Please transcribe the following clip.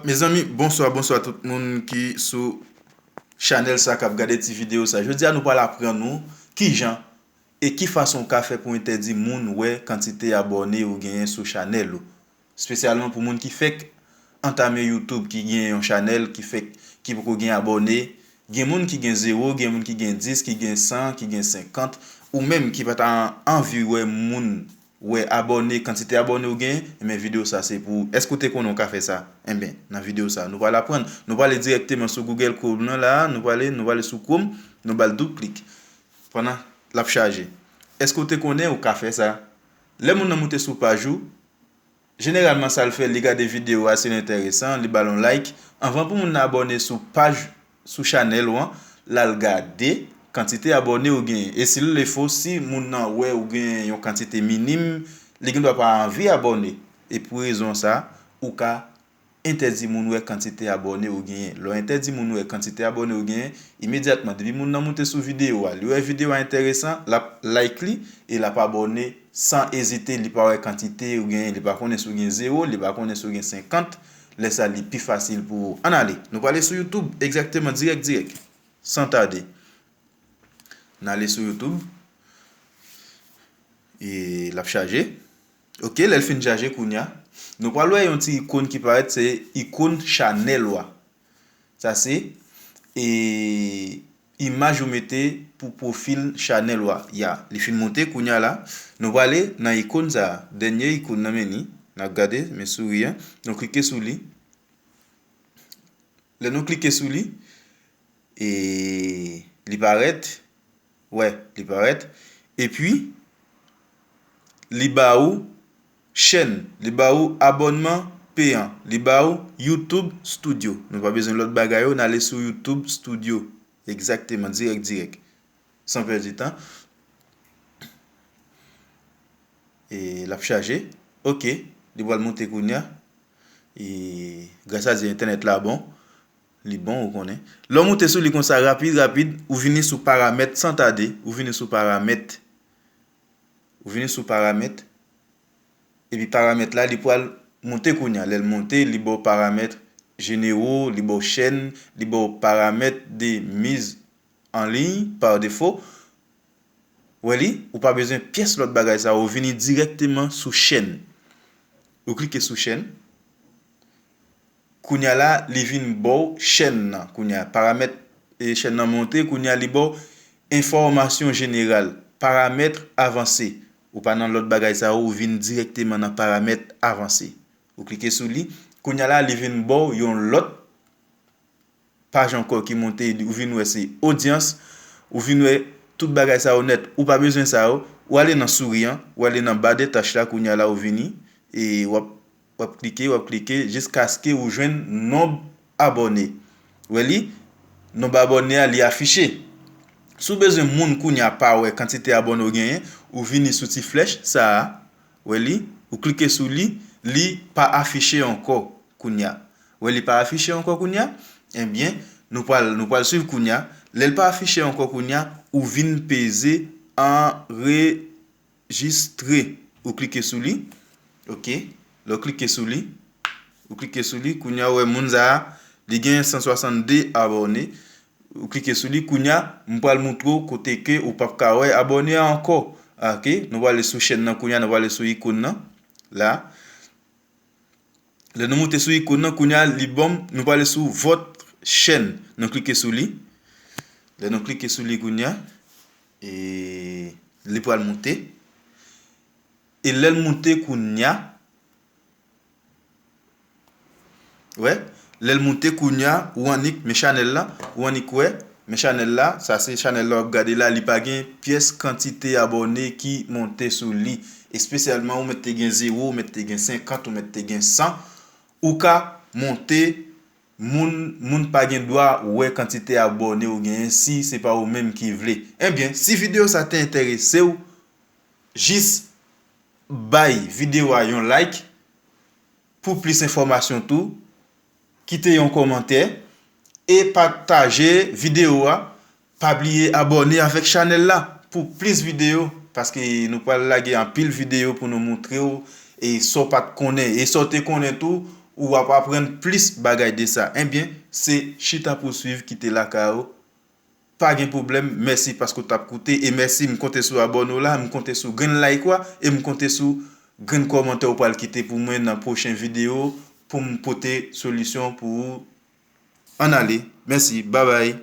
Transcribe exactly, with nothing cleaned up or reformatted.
Mezanmi, bonswa, bonswa tout moun ki sou chanèl sa k ap gade ti videyo sa. Jodi a nou pral aprann nou kijan e ki fason w ka fè pou entèdi moun wè kantite abòne ou genyen sou chanèl ou. Espesyalman pou moun ki fèk antame YouTube, ki gen yon chanèl, ki fèk, ki poko gen abòne. Gen moun ki gen zewo, gen moun ki gen dis, ki gen san, ki gen senkant, ou menm ki pa ta anvi wè moun wè abòne, kantite abòne ou genyen, enben videyo sa se pou ou. Èske w te konnen w ka fè sa? Enben, nan videyo sa, nou pral aprann. Nou prale dirèkteman sou Google Chrome nan la, nou prale, nou prale sou Chrome, nou ba l doub klik. Pandan l ap chaje. Èske w te konnen ou ka fè sa? Lè moun nan moute sou paj ou, jeneralman sa l fè, li gade videyo a, si l enteresan, li ba l yon like. Anvan pou moun nan abòne sou paj, sou chanèl ou an, l al gade kantite abòne ou genyen. E si l le fo, si moun nan wè ou genyen yon kantite minim, li gendwa pa anvi abòne. E pou rezon sa, ou ka entèdi moun wè kantite abòne ou genyen. Lè w entèdi moun wè kantite abòne ou genyen, imedyatman, depi moun nan moute sou videyo a, li wè videyo a enteresan, l ap like li e l ap abòne san ezite. Li pa wè kantite ou genyen, li pa konnen si w gen zewo, li pa konnen si w gen senkant. Lè sa, li pi fasil pou ou. Ann ale, nou prale sou YouTube, egzakteman, dirèk, dirèk, san tade. N ale sou YouTube. E l ap chaje. Ok, lè l fin chaje kounya, nou pral wè yon ti ikòn ki parèt, se ikòn chanèl ou a. Sa se, e, imaj ou mete pou pwofil chanèl ou a. Ya, li fin moute kounya la. Nou prale nan ikòn sa, dènye ikòn nan, men li. N ap gade, men souri an. Nou klike sou li. Lè nou klike sou li, e li parèt, wè, li parèt. Epi, li ba ou chèn, li ba ou abònman peyan, li ba ou YouTube Studio. Nou pa bezwen lòt bagay yo, n ale sou YouTube Studio. Egzakteman, dirèk, dirèk. San pèdi tan. E l ap chaje. Ok, li pral moute kounya. E gras a Dye, entènèt la bon. Li bon, ou konnen. Lè w moute sou li konsa, rapid, rapid, ou vini sou paramèt san tade. Ou vini sou paramèt. Ou vini sou paramèt. Epi paramèt la, li pral moute kounya. Lè l moute, li ba w paramèt jenero, li ba w chèn, li ba w paramèt de mise en ligne par défaut. Wè li, ou pa bezwen pyès lòt bagay sa, ou vini dirèkteman sou chèn. Ou klike sou chèn. Kounya la, li vin ba w chèn nan. Kounya, paramèt, e, chèn nan monte, kounya li ba w enfòmasyon jeneral, paramèt avanse. Ou pa nan lòt bagay sa yo, ou vin dirèkteman nan paramèt avanse. Ou klike sou li. Kounya la, li vin ba w yon lòt paj ankò ki monte, ou vin wè se odyans, ou vin wè tout bagay sa yo nèt. Ou pa bezwen sa yo. Ou ale nan souri an, ou ale nan ba de tach la, kounya la ou vini, e w ap, w ap klike, w ap klike, jiskaske ou jwenn nonb abòne. Wè li, nonb abòne a, li afiche. Si w bezwen moun kounya pa wè kantite abòne w genyen, ou vini sou ti flèch sa a, wè li, ou klike sou li, li pa afiche ankò kounya. Wè li pa afiche ankò kounya? Ebyen, nou pral, nou pral swiv kounya. Lè l pa afiche ankò kounya, ou vin peze anrejistre. Ou klike sou li. Ok. Lè w klike sou li, ou klike sou li, kounya ou wè moun sa a, li gen san swasannde abòne. Ou klike sou li, kounya, m pral moutre w kote ke ou p ap ka wè abòne a ankò. Ok, nou prale sou chèn nan kounya, nou prale sou ikòn nan. La. Lè nou moute sou ikòn nan, kounya, li ban m, nou prale sou votre chaîne. Nou klike sou li. Lè nou klike sou li kounya, e li pral moute. E lè l moute kounya, Wè, lè l moute kounya, ou annik, men chanèl la, ou annik wè, men chanèl la, sa se chanèl la w ap gade la, li pa gen pyès kantite abòne ki monte sou li. Espesyalman, ou mèt te gen zewo, ou mèt te gen senkant, ou mèt te gen san, ou ka monte, moun, moun pa gen dwa wè kantite abòne ou genyen si se pa ou menm ki vle. Ebyen, si videyo sa te enterese w, jis bay videyo a yon like, pou plis enfòmasyon tou, kite yon kòmantè e pataje videyo a. Pa bliye abòne avèk chanèl la pou plis videyo, paske nou pral lage anpil videyo pou nou moutre w e sa w pa t konnen. E sa w te konnen tou, ou ap aprann plis bagay de sa. Ebyen, se chita pou swiv, kite lakay ou. Pa gen pwoblèm, mèsi paske w t ap koute e mèsi, m konte sou abòne w la, m konte sou grenn like w la e m konte sou grenn kòmantè w pral kite pou mwen nan pwochen videyo pou m pote solisyon pou ou. Ann ale, mèsi, babay.